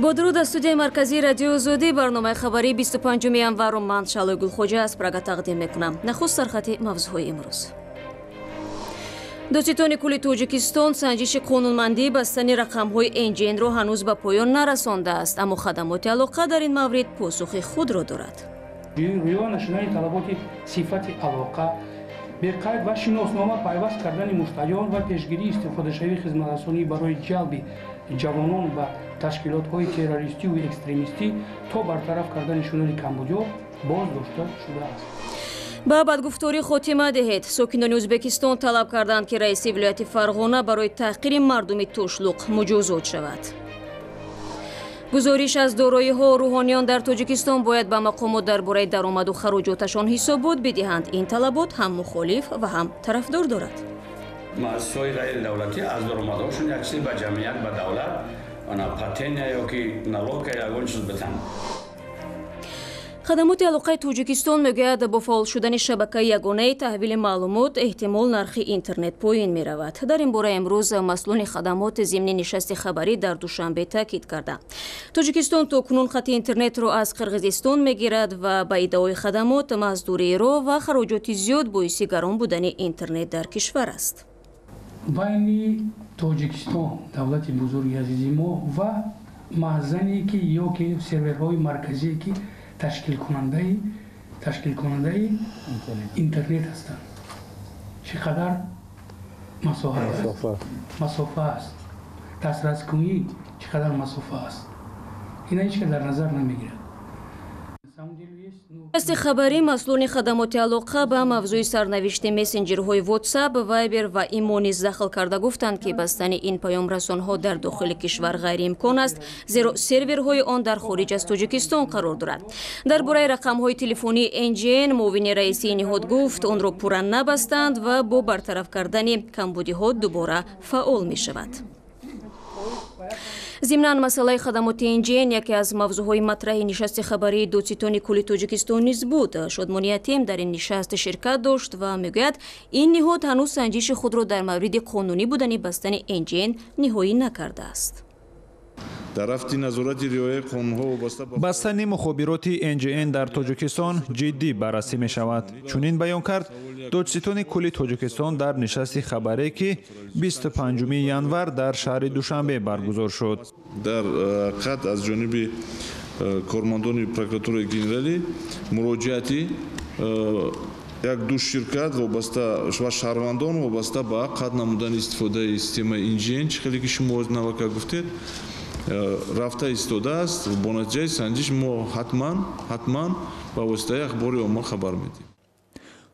Бо дуруд аз студияи марказии Радиои Озодӣ, барномаи хабарии 25 январро ман, Шалои Гулхоҷа, аз Прага тақдим мекунам. Нахуст сархати мавзӯъҳои имрӯз. Додситони кулли Тоҷикистон санҷиши қонунмандии бастани рақамҳои НГН-ро ҳанӯз ба поён нарасондааст, аммо хадамоти алоқа дар ин маврид посухи худро дорад. Риоя нашудани талаботи сифати алоқа, беқайд ва шиноснома пайваст кардани муштариён ва пешгирии истифодашавии хизматрасонӣ барои ҷалби ҷавонон ба ташкилотҳои террористиву экстремистӣ то бартараф кардани шунали камбудиҳо боздошта шудааст. Ба бадгуфторӣ хотима диҳед. Сокинони Ӯзбекистон талаб карданд, ки раиси вилояти Фарғона барои таҳқири мардуми Тушлуқ муҷозот шавад. Гузориш аз дороиҳо: рӯҳониён дар Тоҷикистон бояд ба мақомот дар бораи даромаду хароҷоташон ҳисобот бидиҳанд. Ин талабот ҳам мухолиф ва ҳам тарафдор дорад. Муассисаҳои ғайридавлатӣ аз даромадҳошон як чизе ба ҷамъият, ба давлат, патения ё ки налога, ягон чиз битанд. Хадамоти алоқаи Тоҷикистон мегӯяд, бо фаъол шудани шабакаи ягонаи таҳвили маълумот эҳтимол нархи интернет поён меравад. Дар ин бора имрӯз масъулони хадамот зимни нишасти хабарӣ дар Душанбе таъкид карда. Тоҷикистон то кунун хати интернетро аз Қирғизистон мегирад ва ба иддаои хадамот маҳз дурии роҳ ва хароҷоти зиёд боиси гарон будани интернет дар кишвар аст. Байни Тоҷикистон, давлати бузурги азизи мо, ва маҳзане ки ё ки серверҳои марказие, ки ташкилкунандаи интернет ҳастанд, чӣ қадар масофа аст, дастраскунӣ чӣ қадар масофа аст, ина ҳеч кас дар назар намегирад. Нишасти хабарӣ масъулони хадамоти алоқа ба мавзӯи сарнавишти мессенҷерҳои WhatsApp, Viber ва Имо низ дахл карда, гуфтанд, ки бастани ин паёмрасонҳо дар дохили кишвар ғайриимкон аст, зеро серверҳои он дар хориҷ аз Тоҷикистон қарор дорад. Дар бораи рақамҳои телефонии НГН муовини раиси ниҳод гуфт, онро пурра набастанд ва бо бартараф кардани камбудиҳо дубора фаъол мешавад. Зимнан, масъалаи хадамоти НГН яке аз мавзӯъҳои матраҳи нишасти хабарии додситони кулли Тоҷикистон низ буд. Шодмони Ятим дар ин нишаст ширкат дошт ва мегӯяд, ин ниҳод ҳанӯз санҷиши худро дар мавриди қонунӣ будани бастани НГН ниҳоӣ накардааст. Дар рафти назорати риояи қонунҳо вобаста ба бастани мухобироти НГН дар Тоҷикистон ҷиддӣ баррасӣ мешавад. Чунин баён кард додситони кулли Тоҷикистон дар нишасти хабаре, ки 25 январ дар шаҳри Душанбе баргузор шуд. Дар ҳақиқат, аз ҷониби кормандони прокуратураи генералӣ муроҷиати як ду ширкат вобаста ва шаҳрвандон вобаста ба қатъ намудани истифодаи системаи НГН, чӣ хеле ки шумо навака гуфтед, рафта истодааст. Бо натиҷаи санҷиш мо ҳатман ба воситаи ахбори омма хабар медиҳем.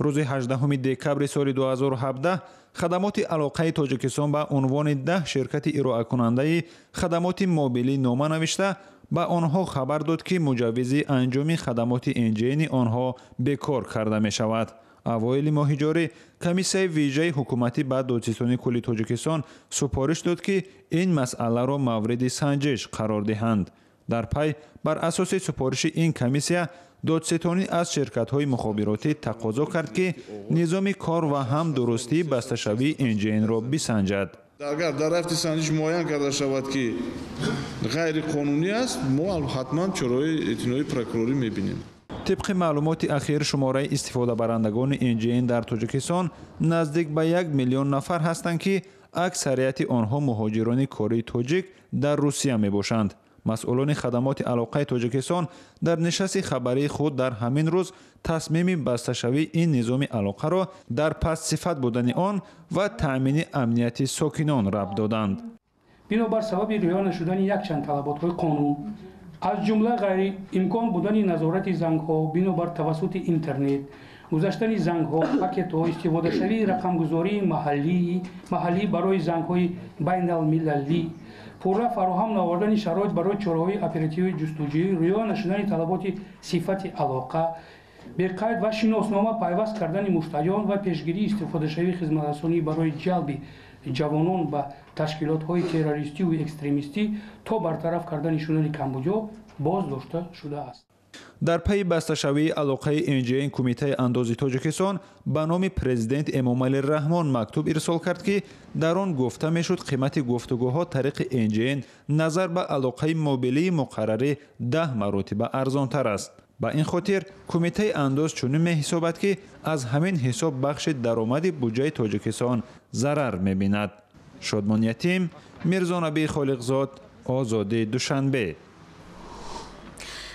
Рӯзи 18 декабри соли 2017 хадамоти алоқаи Тоҷикистон ба унвони 10 ширкати ироакунандаи хадамоти мобилӣ нома навишта, ба онҳо хабар дод, ки муҷаввизи анҷоми хадамоти НГНи онҳо бекор карда мешавад. Авоили моҳи ҷорӣ комиссияи вижаи ҳукуматӣ ба додситони кулли Тоҷикистон супориш дод, ки ин масъаларо мавриди санҷиш қарор диҳанд. Дар пай, бар асоси супориши ин комиссия, додситонӣ аз ширкатҳои мухобиротӣ тақозо кард, ки низоми кор ва ҳам дурустии басташавии НГНро бисанҷад. Агар дар рафти санҷиш муайян карда шавад, ки ғайриқонунӣ аст, мо ҳатман чораҳои эътиноии прокурорӣ мебинем. Тибқи маълумоти ахир, шумораи истифодабарандагони НГН дар Тоҷикистон наздик ба 1 миллион нафар ҳастанд, ки аксарияти онҳо муҳоҷирони кории тоҷик дар Русия мебошанд. Масъулони хадамоти алоқаи Тоҷикистон дар нишасти хабарии худ дар ҳамин рӯз тасмими басташавии ин низоми алоқаро дар пастсифат будани он ва таъмини амнияти сокинон рабт доданд. Бинобар сабаби риоя нашудани якчанд талаботҳои қонун, аз ҷумла ғайриимкон будани назорати зангҳо бинобар тавассути интернет гузаштани зангҳо, пакетҳо, истифодашавии рақамгузории маҳаллӣ барои зангҳои байналмилалӣ, пурра фароҳам наовардани шароит барои чораҳои оперативии ҷустуҷӯӣ, риоя нашудани талаботи сифати алоқа, беқайд ва шиноснома пайваст кардани муштариён ва пешгирии истифодашавии хизматрасонӣ барои ҷалби ҷавонон ба ташкилотҳои террористиву экстремистӣ то бартараф кардани шунали камбудиҳо боздошта шудааст. Дар пайи басташавии алоқаи НГН Кумитаи андози Тоҷикистон ба номи президент Эмомалӣ Раҳмон мактуб ирсол кард, ки дар он гуфта мешуд, қимати гуфтугӯҳо тариқи НГН назар ба алоқаи мобилии муқаррарӣ 10 маротиба арзонтар аст. Ба ин хотир Кумитаи андоз чунин меҳисобад, ки аз ҳамин ҳисоб бахши даромади буҷаи Тоҷикистон зарар мебинад. Шодмон Ятим, Мирзонабӣ Холиқзод, Озодӣ, Душанбе.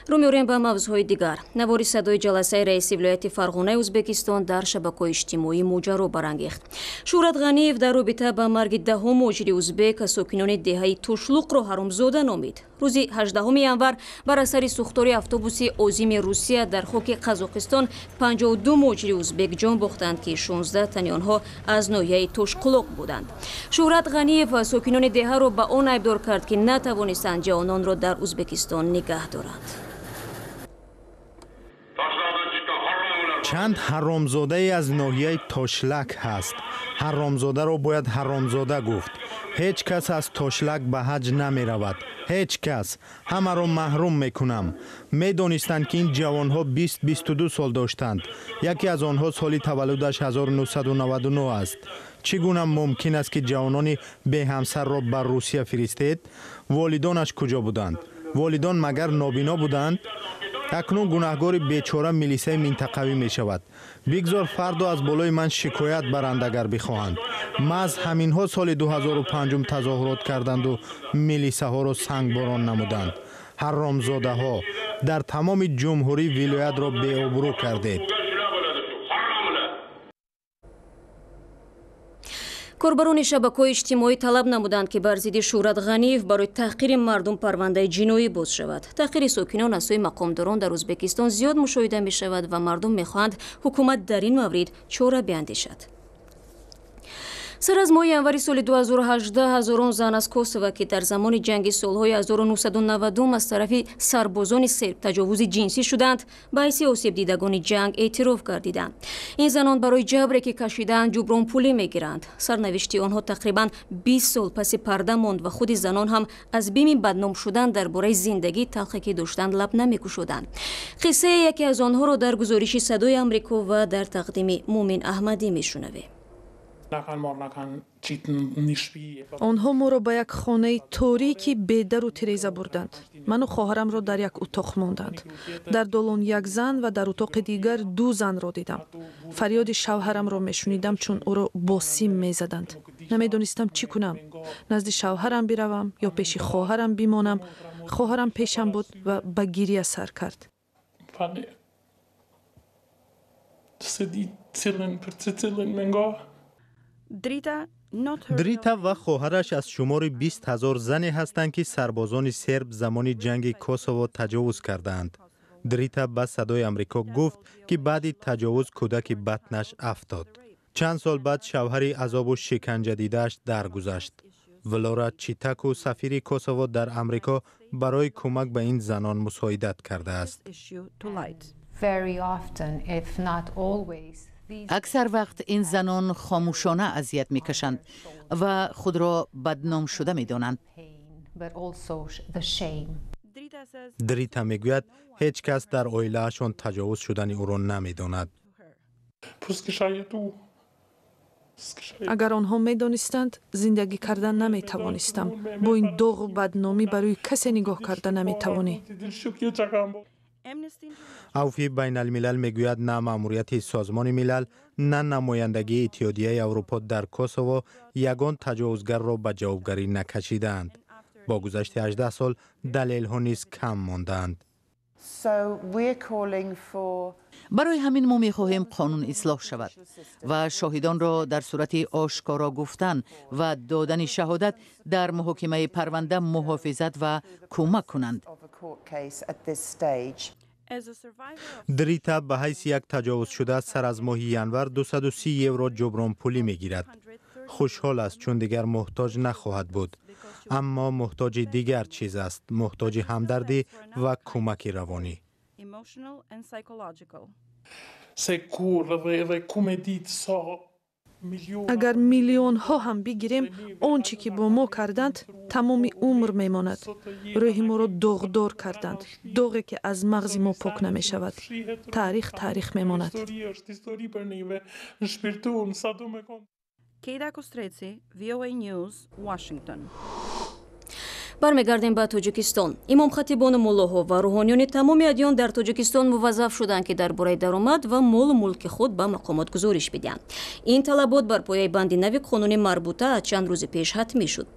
Рӯ меорем ба мавзӯъҳои дигар. Навори садои ҷаласаи раиси вилояти Фарғонаи Ӯзбекистон дар шабакаҳои иҷтимоӣ моҷаро барангехт. Шӯҳрат Ғаниев дар робита ба марги 10 муҳоҷири ӯзбек сокинони деҳаи Тошлуқро ҳаромзода номид. Рӯзи 18 январ бар асари сӯхтори автобуси озими Русия дар хоки Қазоқистон 52 муҳоҷири ӯзбек ҷон бохтанд, ки 16 тани онҳо аз ноҳияи Тошқулоқ буданд. Шӯҳрат Ғаниев сокинони деҳаро ба он айбдор кард, ки натавонистанд ҷавононро дар Ӯзбекистон нигаҳ доранд. Чанд ҳаромзодае аз ноҳияи Тошлак ҳаст. Ҳаромзодаро бояд ҳаромзода гуфт. Ҳеҷ кас аз Тошлак ба ҳаҷ намеравад. Ҳеҷ кас. Ҳамаро маҳрум мекунам. Медонистанд, ки ин ҷавонҳо 20-22 сол доштанд. Яке аз онҳо соли таваллудаш 1999 аст. Чӣ гуна мумкин аст, ки ҷавонони беҳамсарро ба Русия фиристед? Волидонаш куҷо буданд? Волидон магар нобино буданд? Акнун гунаҳгори бечора милисаи минтақавӣ мешавад. Бигзор фардо аз болои ман шикоят баранд, агар бихоҳанд. Маҳз ҳаминҳо соли 2005 тазоҳурот карданду милисаҳоро сангборон намуданд. Ҳаромзодаҳо, дар тамоми ҷумҳурӣ вилоятро беобрӯ кардед. Корбарони шабакаҳои иҷтимоӣ талаб намуданд, ки бар зидди Шӯҳрат Ғаниев барои таҳқири мардум парвандаи ҷиноӣ боз шавад. Таҳқири сокинон аз сӯи мақомдорон дар Ӯзбекистон зиёд мушоҳида мешавад ва мардум мехоҳанд ҳукумат дар ин маврид чора биандешад. Сар аз моҳи январи соли 2018 ҳазорон зан аз Косово, ки дар замони ҷанги солҳои 1990 аз тарафи сарбозони серб таҷовузи ҷинсӣ шуданд, ба ҳайси осебдидагони ҷанг эътироф гардиданд. Ин занон барои ҷабре ки кашидаанд ҷубронпулӣ мегиранд. Сарнавишти онҳо тақрибан 20 сол паси парда монд ва худи занон ҳам аз бими бадном шудан дар бораи зиндагии талхе ки доштанд лаб намекушоданд. Қиссаи яке аз онҳоро дар гузориши Садои Амрико ва дар тақдими Мумин Аҳмадӣ мешунавем. Онҳо моро ба як хонаи торики бедару тиреза бурданд. Ману хоҳарамро дар як утоқ монданд. Дар долон як зан ва дар утоқи дигар ду занро дидам. Фарёди шавҳарамро мешунидам, чун ӯро бо сим мезаданд. Намедонистам чӣ кунам. Назди шавҳарам биравам ё пеши хоҳарам бимонам. Хоҳарам пешам буд ва ба гирия сар кард. Дрита ва хоҳараш аз шумори 20 ҳазор зане ҳастанд, ки сарбозони серб замони ҷанги Косово таҷовуз кардаанд. Дрита ба Садои Амрико гуфт, ки баъди таҷовуз кӯдаки батнаш афтод. Чанд сол баъд шавҳари азобу шиканҷадидааш даргузашт. Влора Читаку, сафири Косово дар Амрико, барои кӯмак ба ин занон мусоидат кардааст. Аксар вақт ин занон хомӯшона азият мекашанд ва худро бадном шуда медонанд. Дрита мегӯяд, ҳеҷ кас дар оилаашон таҷовуз шудани ӯро намедонад. Агар онҳо медонистанд, зиндагӣ кардан наметавонистам. Бо ин доғу бадномӣ барои касе нигоҳ карда наметавонӣ. Авфи байналмилал мегӯяд, на маъмурияти Созмони Милал, на намояндагии Иттиҳодияи Аврупо дар Косово ягон таҷовузгарро ба ҷавобгарӣ накашидаанд. Бо гузашти 18 сол далелҳо низ кам мондаанд. Барои ҳамин мо мехоҳем қонун ислоҳ шавад ва шоҳидонро дар сурати ошкоро гуфтан ва додани шаҳодат дар муҳокимаи парванда муҳофизат ва кӯмак кунанд. Дрита ба ҳайси як таҷовузшуда сар аз моҳи январ 230 евро ҷубронпулӣ мегирад. Хушҳол аст, чун дигар муҳтоҷ нахоҳад буд. Аммо муҳтоҷи дигар чиз аст, муҳтоҷи ҳамдардӣ ва кӯмаки равонӣ. Агар миллионҳо ҳам бигирем, он чӣ ки бо мо карданд, тамоми умр мемонад. Рӯҳи моро доғдор карданд, доғе ки аз мағзи мо пок намешавад. Таърих таърих мемонад. Keida Kostreci, VOA News, Washington. Бармегардем ба Тоҷикистон. Имомхатибону муллоҳо ва рӯҳониёни тамоми адён дар Тоҷикистон муваззаф шуданд, ки дар бораи даромад ва молу мулки худ ба мақомот гузориш бидиҳанд. Ин талабот бар пояи банди нави қонуни марбута аз чанд рӯзи пеш ҳатмӣ шуд.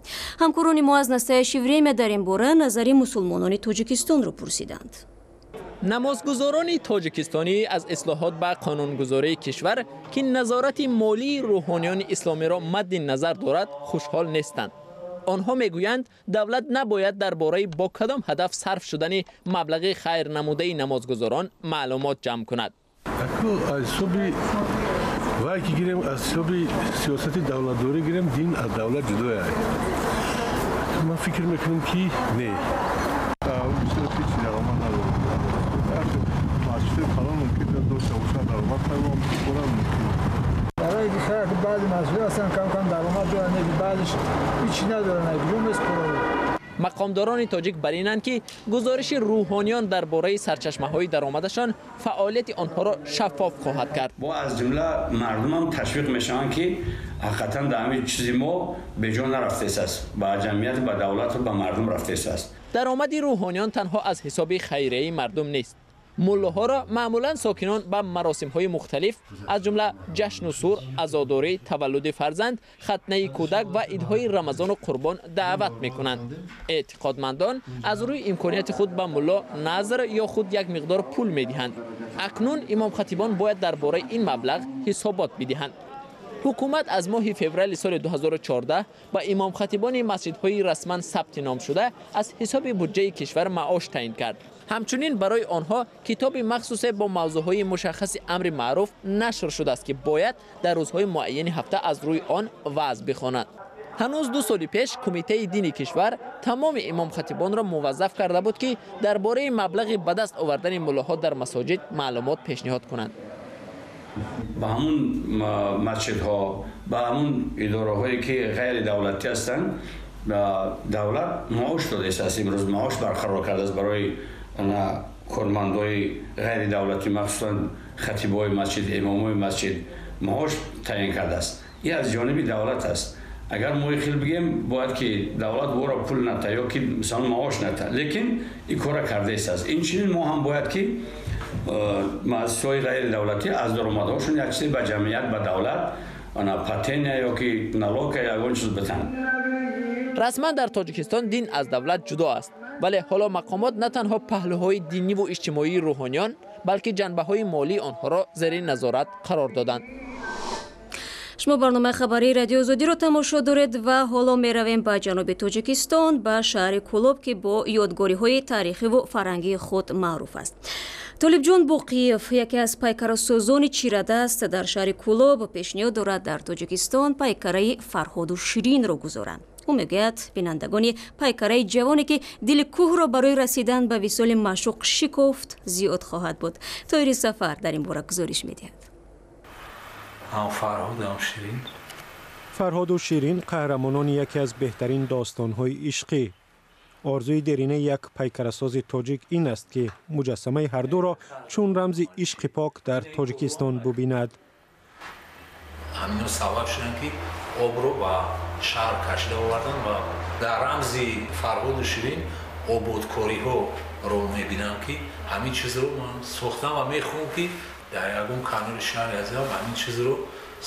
Ҳамкорони мо аз «Настоящее время» дар ин бора назари мусулмонони Тоҷикистонро пурсиданд. Намозгузорони тоҷикистонӣ аз ислоҳот ба қонунгузории кишвар, ки назорати молии рӯҳониёни исломиро мадди назар дорад, хушҳол нестанд. Онҳо мегӯянд, давлат набояд дар бораи бо кадом ҳадаф сарф шудани маблағи хайр намудаи намозгузорон маълумот ҷамъ кунад. Аз ҳисоби вай ки гирем, аз ҳисоби сиёсати давлатдорӣ гирем, дин аз давлат ҷудоя. Ман фикр мекунам, ки не, бисёр ҳеҷ даромад надорам. Масҷиди калон мумкин дошта бошад, даромад пайдо мумкин. Барои хайр, баъзе масҷидҳо ҳастанд, кам кам даромад доранд, баъзеш ҳеҷ надоранд, ҷо меспоранд. Мақомдорони тоҷик бар инанд, ки гузориши рӯҳониён дар бораи сарчашмаҳои даромадашон фаъолияти онҳоро шаффоф хоҳад кард. Бо аз ҷумла мардумам ташвиқ мешаванд, ки ҳақиқатан дар ҳамин чизи мо беҷо нарафтааст, ба ҷамъият, ба давлату ба мардум рафтааст. Даромади рӯҳониён танҳо аз ҳисоби хайрияи мардум нест. Муллоҳоро маъмулан сокинон ба маросимҳои мухталиф, аз ҷумла ҷашну сур, азодорӣ, таваллуди фарзанд, хатнаи кӯдак ва идҳои Рамазону Қурбон даъват мекунанд. Эътиқодмандон аз рӯи имконияти худ ба мулло назр ё худ як миқдор пул медиҳанд. Акнун имомхатибон бояд дар бораи ин маблағ ҳисобот бидиҳанд. Ҳукумат аз моҳи феврали соли 2014 ба имомхатибони масҷидҳои расман сабти ном шуда аз ҳисоби буҷаи кишвар маош таъин кард. Ҳамчунин барои онҳо китоби махсусе бо мавзӯъҳои мушаххаси амри маъруф нашр шудааст, ки бояд дар рӯзҳои муайяни ҳафта аз рӯи он ваъз бихонанд. Ҳанӯз 2 соли пеш Кумитаи дини кишвар тамоми имомхатибонро муваззаф карда буд, ки дар бораи маблағи ба даст овардани муллоҳо дар масоҷид маълумот пешниҳод кунанд. Ба ҳамун масҷидҳо, ба ҳамун идораҳое ки ғайридавлатӣ ҳастанд, давлат маош додааст. Имрӯз маош барқарор кардааст барои кормандои ғайридавлатӣ, махсусан хатибои масҷид, имомои масҷид маош таъин кардааст. Ин аз ҷониби давлат аст. Агар мо хел бигем, бояд ки давлат ӯро пул ната ё ки мисалан маош ната, лекин ин кора кардааст. Инчунин мо ҳам бояд ки муассисаҳои ғайридавлатӣ аз даромадҳошон як чизе ба ҷамъият, ба давлат, патения ё ки налога, ягон чиз битанд. Расман дар Тоҷикистон дин аз давлат ҷудо аст, вале ҳоло мақомот на танҳо паҳлӯҳои диниву иҷтимоии рӯҳониён, балки ҷанбаҳои молии онҳоро зери назорат қарор доданд. Шумо барномаи хабарии Радиои Озодиро тамошо доред ва ҳоло меравем ба ҷануби Тоҷикистон, ба шаҳри Кӯлоб, ки бо ёдгориҳои таърихиву фарҳангии худ маъруф аст. Толибҷон Боқиев яке аз пайкарасозони чирадаст дар шаҳри Кӯлоб пешниҳод дорад дар Тоҷикистон пайкараи Фарҳоду Ширинро гузоранд. Ӯ мегӯяд, бинандагони пайкараи ҷавоне, ки дили кӯҳро барои расидан ба висоли маъшуқ шикофт, зиёд хоҳад буд. Тоҳири Сафар дар ин бора гузориш медиҳад. Ҳам Фарҳод, ҳам Ширин. Фарҳоду Ширин қаҳрамонони яке аз беҳтарин достонҳои ишқӣ. Орзуи деринаи як пайкарасози тоҷик ин аст, ки муҷассамаи ҳардуро чун рамзи ишқи пок дар Тоҷикистон бубинад. Ҳамино сабаб шуданд, ки обро ба шаҳр кашида оварданд, ва дар рамзи Фарҳоду Ширин ободкориҳоро мебинам, ки ҳамин чизро ман сохтам ва мехоҳам, ки дар ягон канори шаҳри азизам ҳамин чизро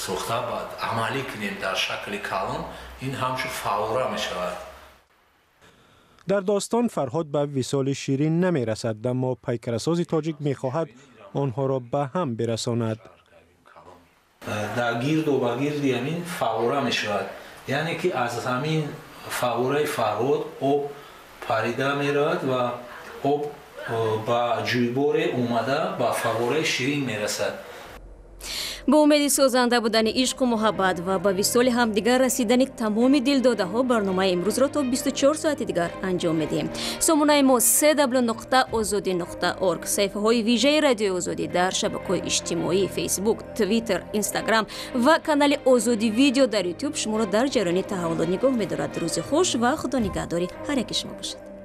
сохта ба амалӣ кунем дар шакли калон. Ин ҳамчун фаввора мешавад. Дар достон Фарҳод ба висоли Ширин намерасад, аммо пайкарасози тоҷик мехоҳад онҳоро ба ҳам бирасонад. Дар гирду ба гирди ҳамин фаввора мешавад, яъне ки аз ҳамин фаввораи Фарҳод об парида меравад ва об ба ҷӯйборе омада ба фаввораи Ширин мерасад. Бо умеди созанда будани ишқу муҳаббат ва ба висоли ҳамдигар расидани тамоми дилдодаҳо барномаи имрӯзро то 24 соати дигар анҷом медиҳем. Сомонаи мо cw.ozodi.org, саҳифаҳои вижаи Радиои Озодӣ дар шабакаҳои иҷтимоӣ Фейсбук, Твиттер, Инстаграм ва канали Озодӣ Видео дар Ютуб шуморо дар ҷараёни таҳаввулот нигоҳ медорад. Рӯзи хуш ва худо нигаҳдори ҳар яки шумо бошад.